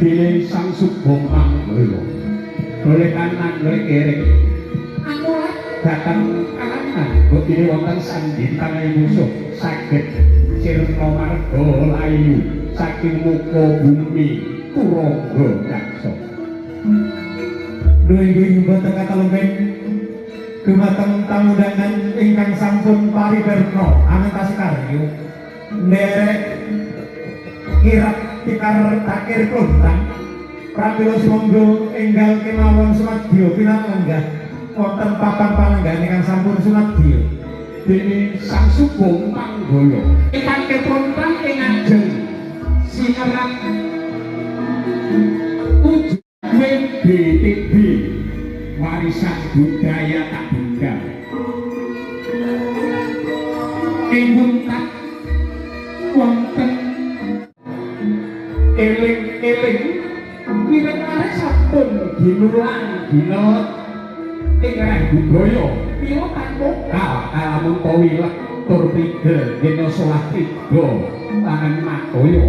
Dene Sang Suba Manggala goleh kanan goleh kiri angulat dateng kalangan bukine wonten sandintan musuh saged sirna marga layu saking muka bumi Turangga Daksa. Duh inggih boten katalumpen dumateng tamu undangan ingkang sampun pariberna anentasi karya nderek kirap tikar takir klontang pramila sumangga enggal kemawon sumadya pinanggah wonten papan panenggahan ingkang sampun sumadya. Dene Sang Suba Manggala takir klontang ing ajeng sinerat WBTB warisan budaya tak benda ing wuntat wonten eling-eling mireng-areng sampun ginulang ginelet ing reh budaya mila tanpa kalamun wilek tur prigel dene solah tiga langan mataya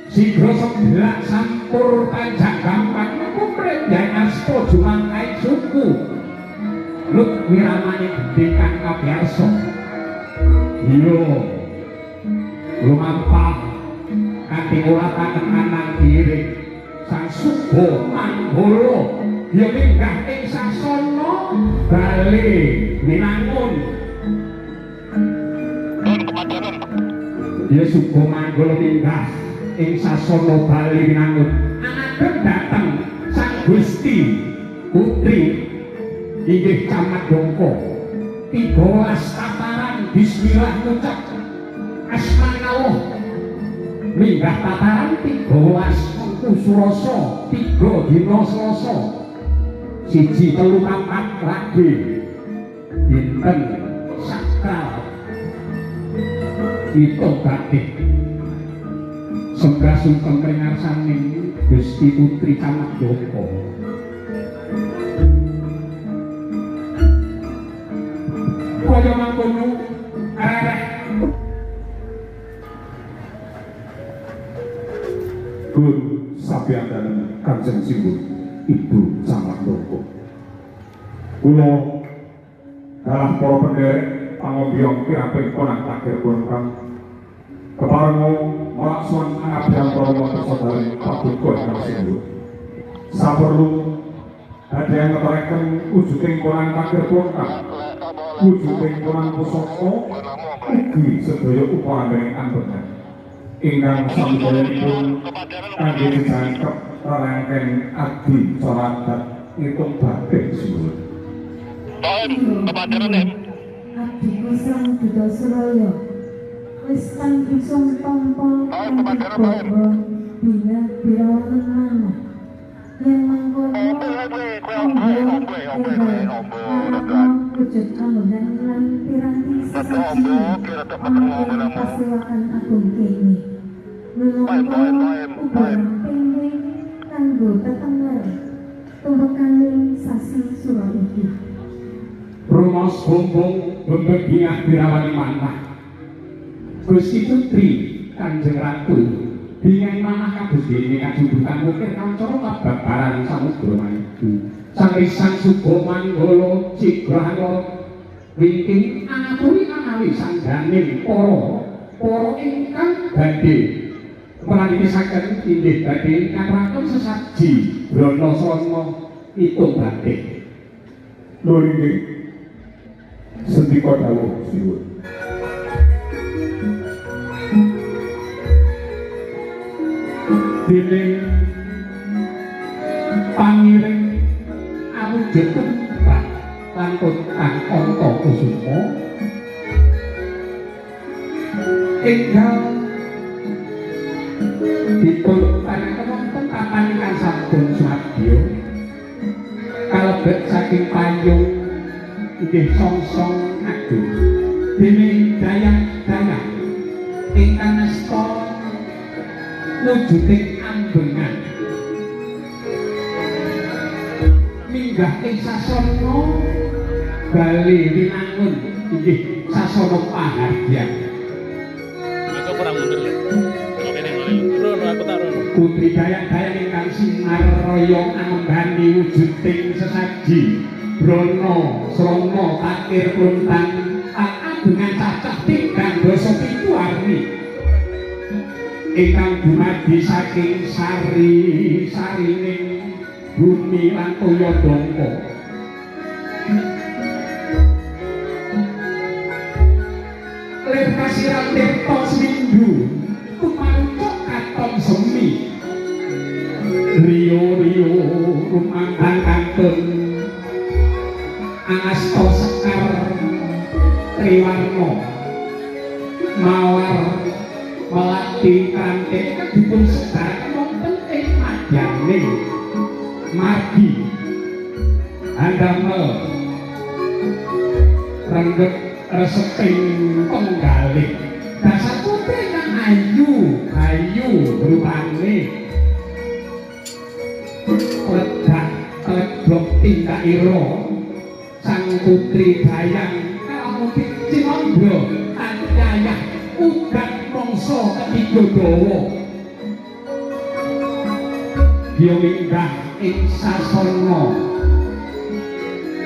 sigra seblak sampur panjang gampang kumrembyan asta jumangkai suku lut wiramane gedhe kang kabiarsa iya lumampah kanthi ora katenan diri Sang Suba Manggala ya minggah ing sasana bali Winangun. Ya Suba Manggala minggah ing sasana bali Winangun anadep dateng Sang Gusti Putri inggih Camat Dongko 13 tataran bismillah ngucap asmane Allah minggah tataran 13 mengku surasa 3 dina Selasa 1 3 4 lagi dinten sakral hitung batik sembah sungkem ring Gusti Putri Camat Dongko. Kaya mangkono arek Gun sabiyandanen Kanjeng Simbun Ibu Camat Dongko. Kula dalah para penderek pangombyong kiraping konang takir klontang keparenga melaksuan angabiyantara wonten sadalem paduka ingkang simbun. Saperlu badhe ngeteraken wujuding konang takir klontang, wujuding konang pusaka ugi sedaya uparambaning ambegan ingkang samudayanipun kangge jejangkep rerangken adi cara adat ngitung batik simbun. Abdiku Sang Duta Suraya wis kang bisa tampa kanthi bangga bina birawanen manah yen mangkono wujud ambegan lan piranti sesaji ana ing pasewakan agung kene minangka ubaran kanggo tetenger tumpekaning sasi sura iki. Rumaos bumbung bebegiyah birawani manah Gusti Putri Kanjeng Ratu bingah manah kados dene kajumbutan ukir kacara kababaran samudra maidu Sang Risang Suba Manggala sigrahan wingking angaturi anawi sangganing para ingkang badhe mralinisaken inggih badhe ngaturaken sesaji brana srana itung batik. Lho inggih sendika dawuh siwun. Dening pangiring awujud tumbak lan kang anta kusuma enggal dipun paringaken wonten papan ingkang sampun sumadya kalebet saking payung inggih songsong agung dening dayang-dayang ingkang asta wujuding ambengan minggah ing sasana bali Winangun inggih sasana pahargyan. Putri dayang-dayang ingkang sinar raya angembani wujuding sesaji brana srana takir pluntang dengan cacah tigang dasa pitu arni ingkang dumadi saking sari-sarining bumi lan toya dongko. Lir kasiran tirta swindu tumarucuk katon semi riyo-riyo rumangkang kantun angasta sekar triwarna mawar melati krantik ingkang dipun sebaraken wonten ing madyaning margi andamel renggep reseping penggalih dasar putri kang ayu ayu rupane ledak kleblok tindak ira sang putri dayang kalamuti Cinandra anyayah ugat mangsa ketiga dawa dia minggah ing sasana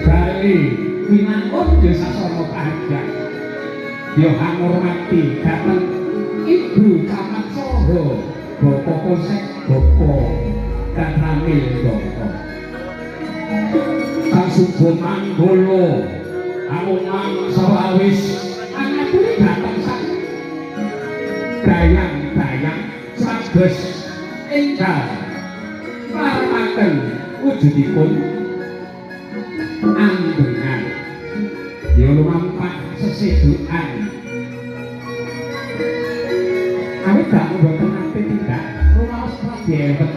bali winangun ya sasana bahagia ya hangurmati dhateng ibu camat saha bapak polsek bapak Danramil Dongko Sang Subo Manggolo Amumang Sawawis angaturi dhateng sang dayang-dayang sages enggal marmaken wujudipun ambengan ya lumampah sesedukan awit dangu boten nate tindak rumaos pradewet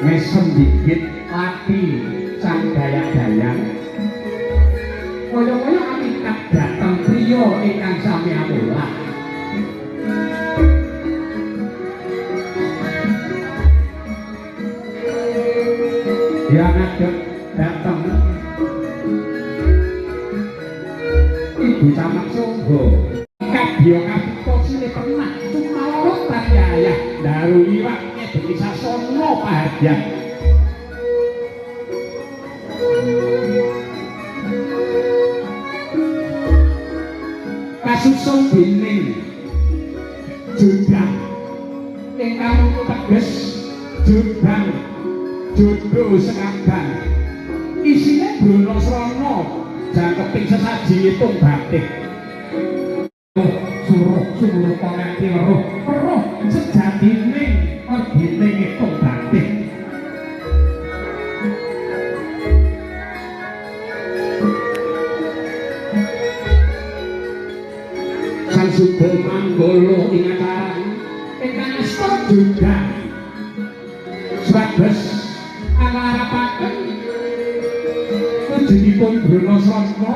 mesem dikit lati sang dayang-dayang kaya-kaya amikat dhateng priya ingkang sami amulah. Ya ngadeg dhateng ibu camat saha kadya kapita sile pernah cumalorot tanyayah daru liwat ngedeki sasana pahargyan. Kasusun dening jodang ingkang teges jodang jodoh sekaban isine brana srana jangkeping sesaji ngitung batik suruh suruh nganti weruh weruh sejatine mergine ngitung batik. Sang Subo Manggolo ing acaran ingkang asta jodang swages angarapaken wujudipun brana srana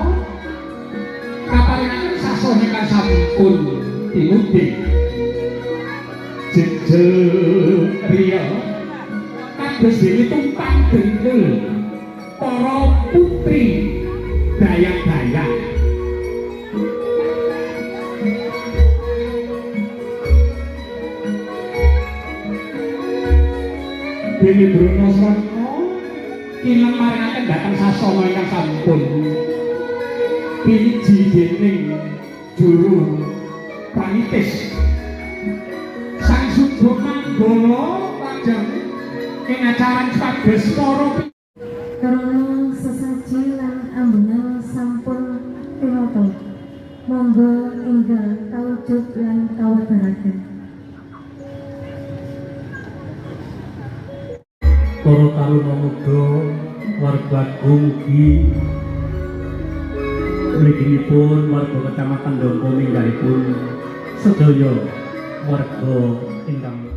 kaparingaken sasana ingkang sampun tinuding jejel riya kados dene tumpang dengkul para putri dayang-dayang. Dene brana srana kinemaringaken dhateng sasana ingkang sampun piniji dening juru panitis. Sang Subo Manggolo lajeng ing acaran swages para Karana sesaji lan ambengan sampun tinata monggo enggal kawujud lan kawedaraken. Para taruna muda warga agung ugi mliginipun warga kecamatan Dongko minggahipun sedaya warga ingkang